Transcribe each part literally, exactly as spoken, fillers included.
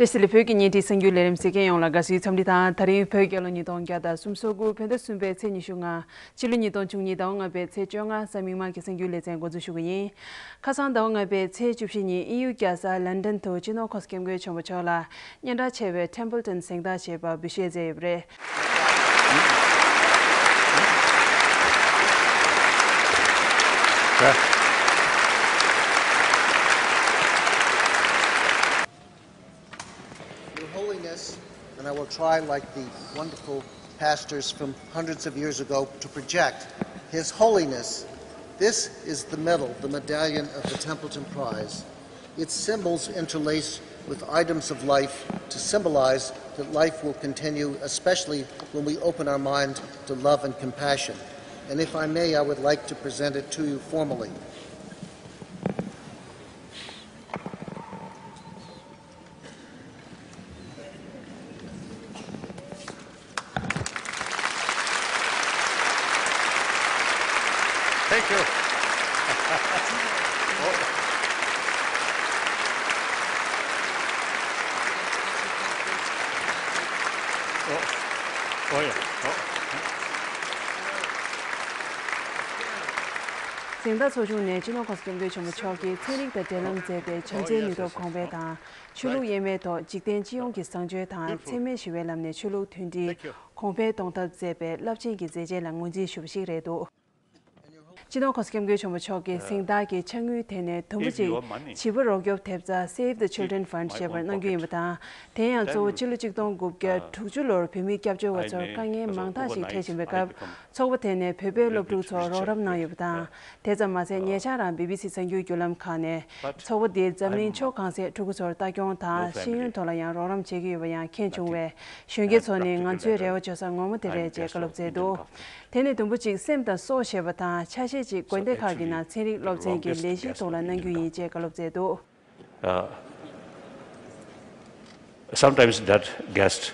བཀྲ་ཤིས་བདེ་ལེགས། བོད་ཀྱི་བརྙན་འཕྲིན་གསར་འགྱུར་ལས་རིམ་གཟིགས་མཁན་ཡོངས་ལ་དགའ་བསུའི་འཚམས་འདྲི་དང་། ད་རིང་བོད་རྒྱལ་ལོ་ཉིས་སྟོང་བརྒྱ་དང་སུམ་ཅུ་སོ་དགུ། བོད་ཟླ་གསུམ་པའི་ཚེས་ཉི་ཤུ་ལྔ། ཕྱི་ལོ་ཉིས་སྟོང་བཅུ་གཉིས་ཟླ་བ་ལྔ་པའི་ཚེས་བཅོ་ལྔ་གཟའ་མིག་དམར་གྱི་གསར་འགྱུར་ལེ་ཚན་འགོ་འཛུགས་ཞུ་གི་ཡིན། ཁ་སང་ཟླ་བ་ལྔ་པའི་ཚེས་བཅུ་བཞི་ཉིན་དབྱིན་ཡུལ་རྒྱལ་ས་ལན་ཌན་དུ་སྤྱི་ནོར་༸གོང་ས་༸སྐྱབས་མགོན་ཆེན་པོ་མཆོག་ལ་སྙན་གྲགས་ཆེ་བའི་Templeton་གཟེངས་རྟགས་ཞེས་པ་འབུལ་བཞེས་མཛད་ཡོད་པ་རེད། Your Holiness, and I will try, like the wonderful pastors from hundreds of years ago, to project His Holiness. This is the medal, the medallion of the Templeton Prize. Its symbols interlace with items of life to symbolize that life will continue, especially when we open our mind to love and compassion. And if I may, I would like to present it to you formally. Thank you. Oh. Oh. Oh, yeah. Oh. གཟེངས་རྟགས་ཚོགས་ཆུང་ནས་སྤྱི་ནོར་༸གོང་ས་༸སྐྱབས་མགོན་ཆེན་པོ་མཆོག་གིས་ཚན་རིག་དང་འབྲེལ་ལམ་མཛད་པའི་བྱམས་བརྩེའི་ནུས་སྟོབས་གོང་འཕེལ་དང་། ཆོས་ལུགས་དབྱེ་མེད་ཐོག་འཇིག་རྟེན་སྤྱི་ཡོངས་ཀྱི་བཟང་སྤྱོད་དང་འཚེ་མེད་ཞི་བའི་ལམ་ནས་ཆོས་ལུགས་མཐུན་སྒྲིལ་གོང་འཕེལ་གཏོང་ཐབས་མཛད་པའི་རླབས་ཆེན་གྱི་མཛད་རྗེས་ལ་ངོས་འཛིན་ཞུ་བ་ཞིག་རེད་འདུག་སྤྱི་ནོར་༸གོང་ས་༸སྐྱབས་མགོན་ཆེན་པོ་མཆོག་གིས་གཟེངས་རྟགས་ཀྱི་ཕྱག་དངུལ་དེ་ནས་དུམ་བུ་གཅིག་བྱིས་པ་རོགས་སྐྱོབ་ཐེབས་རྩ་Save the Children Fund་ཞེས་པར་གནང་རྒྱུ་ཡིན་པ་དང་། དེ་ཡང་གཙོ་བོ་ཕྱི་ལོ་ཆིག་སྟོང་དགུ་བརྒྱ་དྲུག་ཅུ་ལོར་བོད་མི་སྐྱབས་བཅོལ་བ་ཚོར་དཀའ་ངལ་མང་དག་ཞིག་འཕྲད་བཞིན་པའི་སྐབས། ཚོགས་པ་དེ་ནས་བོད་པའི་སློབ་ཕྲུག་ཚོར་རོགས་རམ་གནང་ཡོད་པ་དང་། དེ་ཙམ་མ་ཟད། ཉེ་ཆར་རང་བི་བི་སི་གསར་འགྱུར་བརྒྱུད་ལམ་ཁག་ནས་ཚོགས་པ་འདིས་འཛམ་གླིང་ཕྱོགས་གང་སའི་ཕྲུ་གུ་ཚོར་ལྟ་སྐྱོང་དང་ཤེས་ཡོན་ཐོག་ལ་ཡང་རོགས་རམ་བྱེད་ཀྱི་ཡོད་པ་ཡང་མཁྱེན་བྱུང་བས། གཞོན་སྐྱེས་ཚོ་ནི་ང་ཚོའི་རེ་བ་བཅོལ་ས་ངོ་མ་དེ་རེད་ཅེས་བཀའ་སློབ་སྩལ་འདུག་དེ་ནས་དུམ་བུ་གཅིག་སེམས་དང་སྲོག་ཞེས་པ་དང་། ཆ་ཤས་གཅིག་དགོན་སྡེ་ཁག་གི་ནང་ཚན་རིག་སློབ་ཚན་གྱི་ལས་གཞིའི་ཐོག་ལ་གནང་རྒྱུ་ཡིན་ཅེས་བཀའ་སློབ་སྩལ་འདུག Uh, sometimes that guest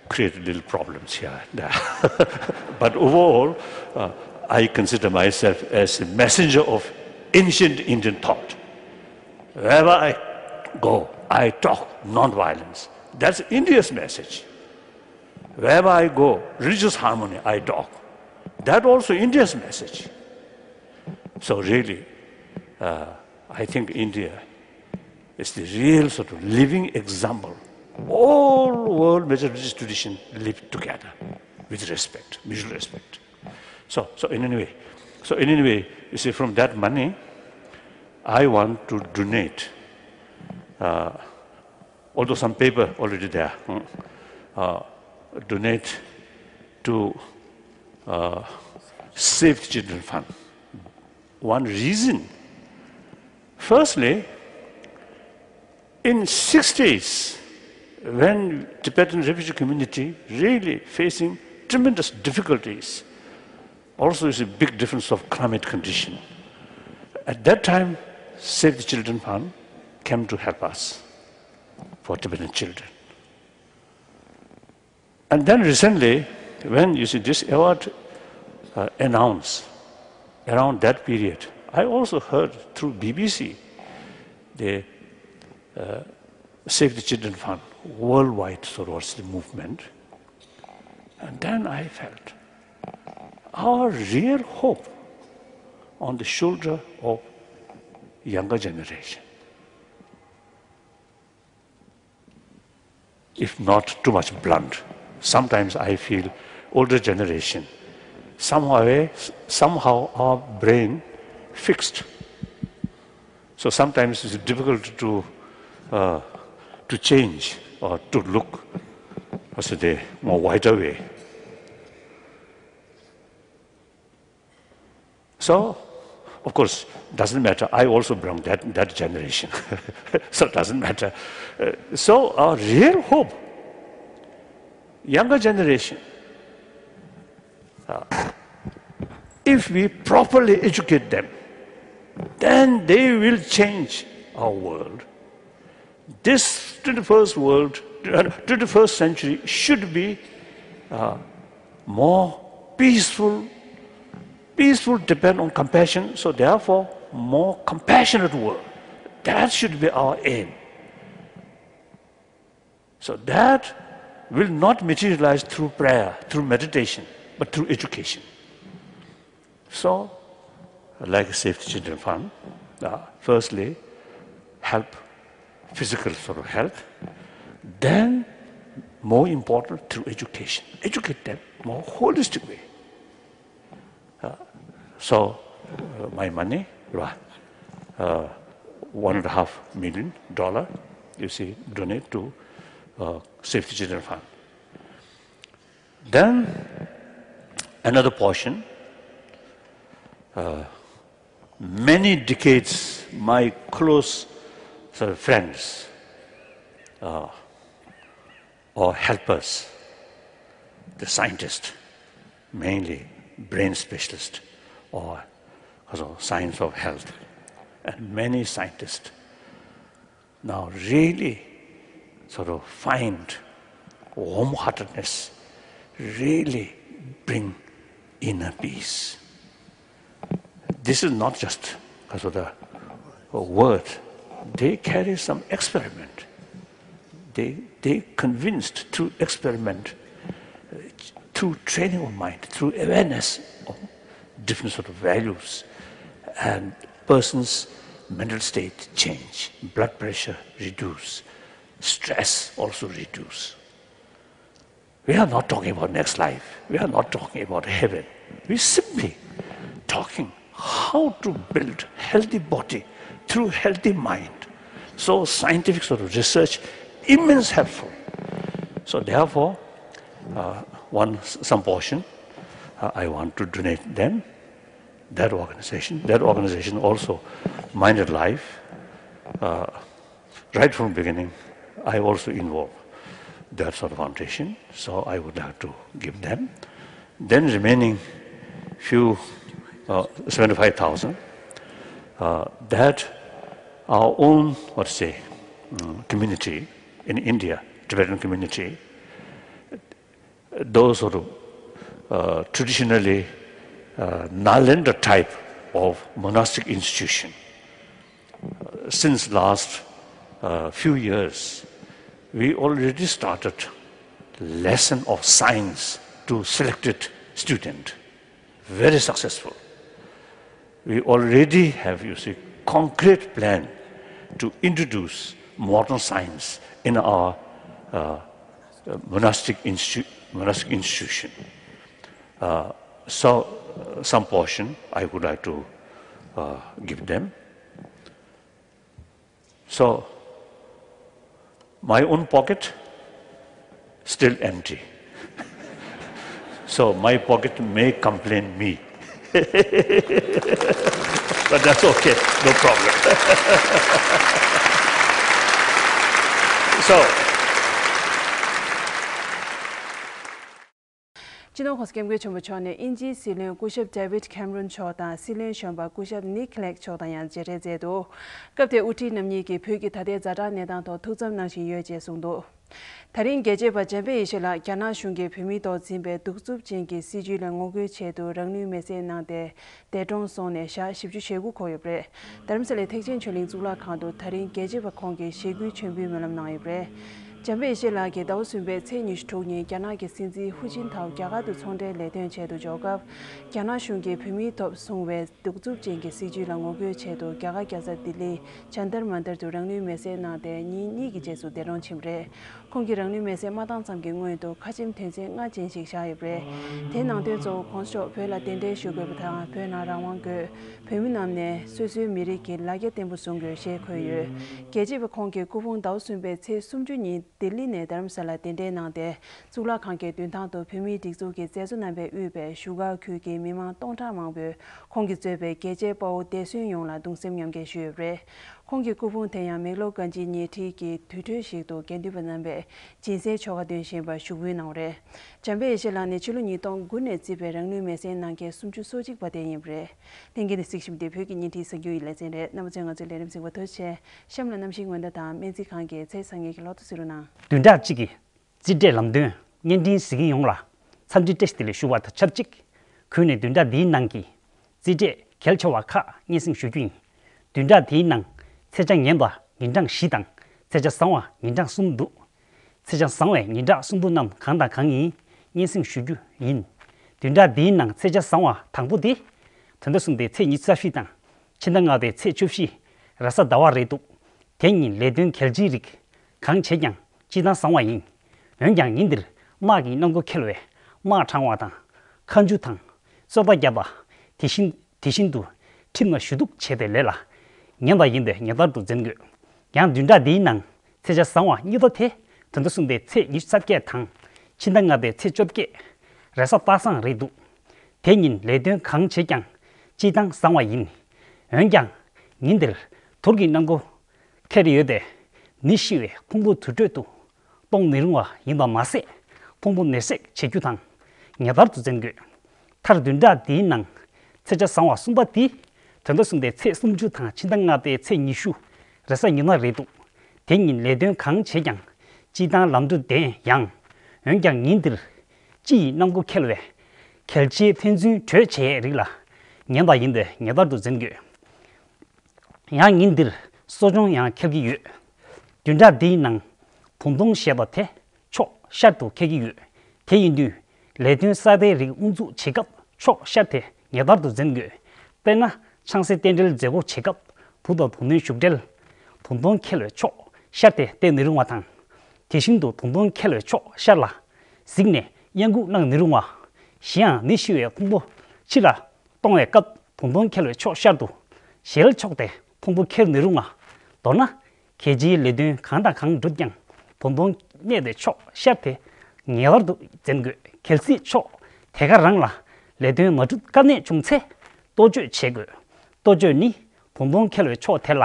create little problems here and there. But overall, uh, I consider myself as a messenger of ancient Indian thought. Wherever I go, I talk non-violence. That's India's message. Wherever I go, religious harmony, I talk. That also India's message. So really, uh, I think India is the real sort of living example. All world major religious traditions live together with respect, mutual respect. So, so in any way, so in any way, you see, from that money, I want to donate, uh, although some paper already there, hmm, uh, donate to, uh, Save the Children Fund. One reason, firstly, in sixties, when Tibetan refugee community really facing tremendous difficulties, also is a big difference of climate condition. At that time, Save the Children Fund came to help us for Tibetan children. And then recently, when you see this award, uh, announced, around that period, I also heard through B B C, the, uh, Save the Children Fund worldwide sort of was the movement. And then I felt our real hope on the shoulder of younger generation. If not too much blunt, sometimes I feel older generation, somehow, somehow our brain fixed. So sometimes it's difficult to, uh, to change or to look, what's the, more wider way. So, of course, doesn't matter. I also belong that, that generation. So it doesn't matter. Uh, so our real hope, younger generation, uh, if we properly educate them, then they will change our world. This twenty-first world, uh, twenty-first century should be, uh, more peaceful. Peaceful depend on compassion, so therefore, more compassionate world. That should be our aim. So that will not materialize through prayer, through meditation, but through education. So, like Save the Children Fund, uh, firstly, help physical sort of health, then, more important, through education. Educate them more holistic way. Uh, so, uh, my money, uh, one and a half million dollar, you see, donate to uh, Save the Children Fund. Then another portion, uh, many decades, my close sort of friends uh, or helpers, the scientists, mainly brain specialists or also science of health, and many scientists now really sort of find warm heartedness, really bring inner peace. This is not just a sort of a word, they carry some experiment. They, they convinced through experiment, uh, through training of mind, through awareness of different sort of values, and person's mental state change, blood pressure reduce, stress also reduce. We are not talking about next life. We are not talking about heaven. We simply talking how to build healthy body through healthy mind. So scientific sort of research, immense helpful. So therefore, uh, one, some portion, uh, I want to donate them, that organization. That organization also minded life. Uh, right from beginning, I also involved that sort of foundation. So I would like to give them. Then remaining few, uh, seventy-five thousand, uh, that our own, what to say, mm, community in India, Tibetan community, those sort of, uh, traditionally, uh, Nalanda type of monastic institution. Uh, since last, uh, few years, we already started lesson of science to selected student. Very successful. We already have, you see, concrete plan to introduce modern science in our, uh, uh, monastic institu-, monastic institution. Uh, so, uh, some portion I would like to, uh, give them. So, my own pocket still empty. So, my pocket may complain me. But that's okay, no problem. So, སྤྱི་ནོར་༸གོང་ས་༸སྐྱབས་མགོན་ཆེན་པོ་མཆོག་ནས་དབྱིན་ཇིའི་སྲིད་བློན་སྐུ་ཞབས་David Cameron་མཆོག་དང་སྲིད་བློན་གཞོན་པ་སྐུ་ཞབས་Nick Clegg་མཆོག་དང་ཡང་མཇལ་འཕྲད་མཛད་འདུག་སྐབས་དེར་དབུ་ཁྲིད་རྣམ་གཉིས་ཀྱིས་བོད་ཀྱི་ད་ལྟའི་ཛ་དྲག་གནས་སྟངས་ཐོག་ཐུགས་བསམ་གནང་བཞིན་ཡོད་ཅེས་གསུངས་འདུག་ད་རིང་རྒྱལ་གཅེས་པ་འཇམ་དཔལ་ཡེ་ཤེས་ལགས་རྒྱ་ནག་གཞུང་གིས་བོད་མིའི་ཐོག་འཛིན་པའི་གདུག་རྩུབ་ཅན་གྱི་སྲིད་བྱུས་ལ་ངོ་རྒོལ་ཆེད་དུ་རང་ལུས་མེར་སྲེག་གནང་སྟེ། འདས་གྲོངས་སོང་ནས་ཞག་བཞི་བཅུ་ཞེ་དགུ་འཁོར་ཡོད་པ་རེད། རྡ་རམ་ས་ལའི་ཐེག་ཆེན་ཆོས་གླིང་གཙུག་ལག་ཁང་དུ་ད་རིང་རྒྱལ་གཅེས་པ་ཁོང་གིས་ཞེ་དགུའི་མཆོད་འབུལ་སྨོན་ལམ་གནང་ཡོད་པ་རེད། འཇམ་དཔལ་ཡེ་ཤེས་ལགས་ཀྱིས་ཟླ་བ་གསུམ་པའི་ཚེས་ཉི་ཤུ་རྩ་གཉིས་ཉིན་རྒྱ་ནག་གི་སྲིད་འཛིན་ཧུ་ཅིན་ཐའོ་རྒྱ་གར་དུ་ཚོང་འབྲེལ་ལས་དོན་ཆེད་དུ་འབྱོར་སྐབས། རྒྱ་ནག་གཞུང་གིས་བོད་མིའི་ཐོག་བཟུང་བའི་གདུག་རྩུབ་ཅན་གྱི་སྲིད་བྱུས་ལ་ངོ་རྒོལ་ཆེད་དུ་རྒྱ་གར་རྒྱལ་ས་ལྡི་ལིའི་ཇཱན་ཏར་མན་ཏར་དུ་རང་ལུས་མེར་སྲེག་གནང་སྟེ་ཉིན་གཉིས་ཀྱི་རྗེས་སུ་འདས་གྲོངས་ཕྱིན་པ་རེད། ཁོང་གིས་རང་ལུས་མེར་སྲེག་མ་བཏང་ཙམ་གྱི་སྔོན་དུ་ཁ་ཆེམས་དོན་ཚན་ལྔ་ཅན་ཞིག་བཞག་ཡོད་པ་རེད། དེའི་ནང་དོན་གཙོ་བོ་༸གོང་ས་མཆོག་བོད་ལ་གདན་འདྲེན་ཞུ་དགོས་པ་དང་བོད་ནང་རང་དབང་དགོས། བོད་མི་རྣམས་ནས་སོ་སོའི་མི་རིགས་ཀྱི་ལ་རྒྱ་བརྟན་པོ་བཟུང་དགོས་ཞེས་འཁོད་ཡོད། རྒྱལ་གཅེས་པ་ཁོང་གི་སྐུ་ཕུང་ཟླ་བ་གསུམ་པའི་ཚེས་སུམ་ཅུ་ཉིན་ལྡི་ལི་ནས་རྡ་རམ་ས་ལར་གདན་འདྲེན་གནང་སྟེ། གཙུག་ལག་ཁང་གི་མདུན་ཐང་དུ་བོད་མིའི་སྒྲིག་འཛུགས་ཀྱི་མཛད་གཙོ་རྣམ་པས་དབུས་པའི་བཞུགས་སྒར་ཁུལ་གྱི་མི་མང་སྟོང་ཕྲག་མང་པོས་ཁོང་གིས་གཙོས་པའི་རྒྱལ་གཅེས་དཔའ་བོ་འདས་གསོན་ཡོངས་ལ་གདུང་སེམས་མཉམ་སྐྱེད་ཞུས་ཡོད་པ་རེད། ཁོང་གི་སྐུ་ཕུང་དེ་ཡང་མེག་ལོར་གྷན་ཇི་ཉེ་འཁྲིས་ཀྱི་དུར་ཁྲོད་ཞིག་ཏུ་དགེ་འདུན་པ་རྣམ་པས་སྦྱིན་སྲེག་ཆོ་ག་འདོན་བཞིན་པར་ཞུགས་འབུལ་གནང་བ་རེད། འཇམ་དཔལ་ཡེ་ཤེས་ལགས་ནི་ཕྱི་ལོ་ཉིས་སྟོང་དགུ་ནས་བརྩིས་པའི་རང་ལུས་མེར་སྲེག་གནང་མཁན་སུམ་ཅུ་སོ་གཅིག་པ་དེ་ཡིན་པ་རེད། ལྷན་རྒྱས་ནས་གཟིགས་བཞིན་པ་དེ་བོད་ཀྱི་བརྙན་འཕྲིན་གསར་འགྱུར་ཡི་ལེ་ཚན་རེད། རྣམ་པ་ཚོས་ང་ཚོའི་ལས་རིམ་གཟིགས་པར་ཐུགས་རྗེ་ཆེ། གཤམ་ལ་གནམ་གཤིས་སྔོན་བརྡ་དང་སྨན་རྩིས་ཁང་གི་ཚེས་གསར་ཉིན་གྱི་ལོ་ཐོ་གཟིགས་རོགས་གནང་། བདུན་ཕྲག་གཅིག་གི་རྩིས་འབྲས་ལམ་སྟོན་བརྙན་འཕྲིན་གཟིགས་མཁན་ཡོངས་ལ་འཚམས་འདྲི་བཀྲ་ཤིས་བདེ་ལེགས་ཞུ་བ་དང་ཆབས་ཅིག་གུས་ནས་བདུན་ཕྲག་འདིའི་ནང་གི་རྩིས་འབྲས་གལ་ཆེ་བ་ཁག་སྙན་སེང་ཞུ་རྒྱུ་ཡིན། བདུན་ཕྲག་འདིའི་ནང་ཚེས་ཆ་ངན་པ་ཉིན་གྲངས་བཞི་དང་ཚེས་ཆ་བཟང་བ་ཉིན་གྲངས་གསུམ་འདུག་ཚེས་ཆ་བཟང་བའི་ཉིན་གྲངས་གསུམ་པོ་རྣམས་གང་དང་གང་ཡིན་སྙན་སེང་ཞུ་རྒྱུ་ཡིན། བདུན་ཕྲག་འདིའི་ནང་ཚེས་ཆ་བཟང་བ་དང་པོ་དེ། དོན་དུ་གསུངས་ཏེ་ཚེས་ཉི་ཤུ་རྩ་བཞི་དང་། ཕྱི་ཟླ་ལྔ་པའི་ཚེས་བཅུ་བཞི། རེས་གཟའ་ཟླ་བ་རེད་འདུག་དེ་ཉིན་ལས་དོན་གལ་ཆེའི་རིགས་གང་བྱེད་ཀྱང་སྤྱིར་བཏང་བཟང་བ་ཡིན། འོན་ཀྱང་ཉིན་འདིར་དམག་གི་གནང་སྒོ་འཁེལ་བས་དམག་དྲང་བ་དང་། མཁའ་འཇུག་དང་། རྩོད་པ་བརྒྱབ་པ། དེ་བཞིན་དེ་བཞིན་དུ་ཁྲིམས་ལ་ཞུ་གཏུག་བྱས་པའི་ལས་ལ་ཉན་པ་ཡིན་པས་ངེས་པར་དུ་འཛེམ་དགོས། ཡང་བདུན་ཕྲག་འདིའི་ནང་ཚེས་ཆ་བཟང་བ་གཉིས་པ་དེ་དོན་དུ་གསུངས་པའི་ཚེས་ཉི་ཤུ་རྩ་བརྒྱད་དང་། ཕྱི་ཟླ་ལྔ་པའི་ཚེས་བཅོ་བརྒྱད། རེས་གཟའ་པ་སངས་རེད་འདུག་དེ་ཉིན་ལས་དོན་གང་བྱེད་ཀྱང་སྤྱིར་བཏང་བཟང་བ་ཡིན། འོན་ཀྱང་ཉིན་དེར་དུར་གྱི་གནང་སྒོ་འཁེལ་ཡོད་པས་ནད་ཤི་བའི་ཕུང་པོ་དུར་ཁྲོད་དུ་གཏོང་མི་རུང་བ་ཡིན་པ་མ་ཟད། ཕུང་པོ་མེར་སྲེག་བྱེད་རྒྱུ་དང་ངེས་པར་དུ་འཛེམ་དགོས། མཐར་བདུན་ཕྲག་འདིའི་ནང་ཚེས་ཆ་བཟང་བ་གསུམ་པ་དེ་དོན་དུ་གསུངས་པའི་ཚེས་སུམ་ཅུ་དང་ཕྱི་ཟླ་ལྔ་པའི་ཚེས་ཉི་ཤུ། རེས་གཟའ་ཉི་མ་རེད་འདུག་དེ་ཉིན་ལས་དོན་གང་བྱེད་ཀྱང་སྤྱིར་བཏང་ལམ་འགྲོ་བདེ་ཡང་། འོན་ཀྱང་ཉིན་འདིར་སྤྱི་ཡི་གནང་སྒོ་འཁེལ་བས་གལ་ཆེའི་ཕན་ཚུན་གྲོས་བྱེད་ཡས་རིགས་ལ་ཉན་པ་ཡིན་པས་ངེས་པར་དུ་འཛེམ་དགོས། ཡང་ཉིན་འདིར་གསོ་སྦྱོང་ཡང་འཁེལ་གྱི་ཡོད། བདུན་ཕྲག་འདིའི་ནང་བུམ་སྟོང་ཞེས་པ་དེ་ཕྱོགས་ཤར་དུ་འཁེལ་གྱི་ཡོད། དེ་ཡིན་དུས་ལས་དོན་གསར་པའི་རིགས་དབུ་འཛུགས་བྱེད་སྐབས་ཕྱོགས་ཤར་དེ་ངེས་པར་དུ་འཛེམ་དགོས། དཔེར་ན་ཆང་སའི་རྟེན་འབྲེལ་མཛད་སྒོ་བྱེད་སྐབས་བུ་དང་བུ་མོའི་བཞུགས་གྲལ་བུམ་སྟོང་འཁེལ་བའི་ཕྱོགས་ཤར་དེ་བསྟེན་ནི་རུང་བ་དང་། དེ་བཞིན་དུ་བུམ་སྟོང་འཁེལ་བའི་ཕྱོགས་ཤར་ལ་གཟིགས་ནས་གཡང་འགུགས་གནང་ནི་རུང་བ། གཞན་ཡང་ནད་ཤི་བའི་ཕུང་པོ་ཕྱི་ལ་གཏོང་བའི་སྐབས་བུམ་སྟོང་འཁེལ་བའི་ཕྱོགས་ཤར་དུ་ཞལ་ཕྱོགས་ཏེ་ཕུང་པོ་འཁྱེར་ནི་རུང་བ། མདོར་ན། གལ་ཆེའི་ལས་དོན་གང་དང་གང་བསྒྲུབས་ཀྱང་བུམ་སྟོང་གནས་པའི་ཕྱོགས་ཤར་དེ་ངེས་པར་དུ་འཛེམ་དགོས། གལ་སྲིད་ཕྱོགས་དེ་ག་རང་ལ་ལས་དོན་མ་བསྒྲུབ་དཀའ་གནད་བྱུང་ཚེ་གཏོ་བཅོས་བྱེད་དགོས། གཏོ་བཅོས་ནི་བུམ་སྟོང་འཁེལ་བའི་ཕྱོགས་དེ་ལ་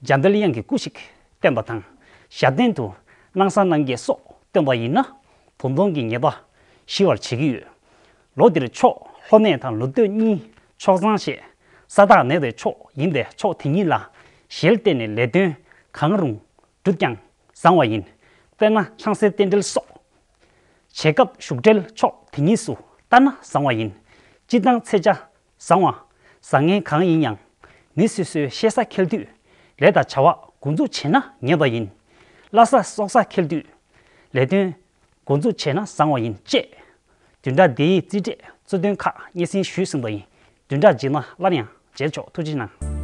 འཇམ་དཔལ་དབྱངས་ཀྱི་སྐུ་ཞིག་བསྟན་པ་དང་། ཞབས་བརྟན་དུ་སྣང་གསལ་སྣང་བརྒྱད་སོགས་བསྟན་པ་ཡིན་ན་བུམ་སྟོང་གི་ཉེས་པ་ཞི་བར་བྱེད་ཀྱི་ཡོད། ལོ་འདིར་ཕྱོགས་ལྷོ་གནས་དང་ལུང་སྟོད་གཉིས་ཕྱོགས་བཟང་ཞེས་ས་བདག་གནས་པའི་ཕྱོགས་ཡིན་པས་ཕྱོགས་དེ་གཉིས་ལ་ཞལ་བལྟས་ནས་ལས་དོན་གང་རུང་བསྒྲུབས་ཀྱང་བཟང་བ་ཡིན། དཔེར་ན་ཆང་སའི་རྟེན་འབྲེལ་སོགས་བྱེད་སྐབས་བཞུགས་གྲལ་ཕྱོགས་དེ་གཉིས་སུ་བལྟ་ན་བཟང་བ་ཡིན། སྤྱིར་བཏང་ཚེས་ཆ་བཟང་བ་བཟང་ངན་གང་ཡིན་ཡང་མི་སོ་སོའི་གཤེད་ས་འཁེལ་དུས་ལས་དང་བྱ་བ་འགོ་འཛུགས་བྱས་ན་ཉེས་པ་ཡིན། བླ་གཟའ་སྲོག་གཟའ་འཁེལ་དུས་ལས་དོན་འགོ་འཛུགས་བྱས་ན་བཟང་བ་ཡིན་ཅེས། བདུན་ཕྲག་འདིའི་རྩིས་འབྲས་གཙོ་དོན་ཁག་སྙན་སེང་ཞུས་ཟིན་པ་ཡིན། བདུན་ཕྲག་རྗེས་མ་སླར་ཡང་མཇལ་ཆོག་ཐུགས་རྗེ་གནང་།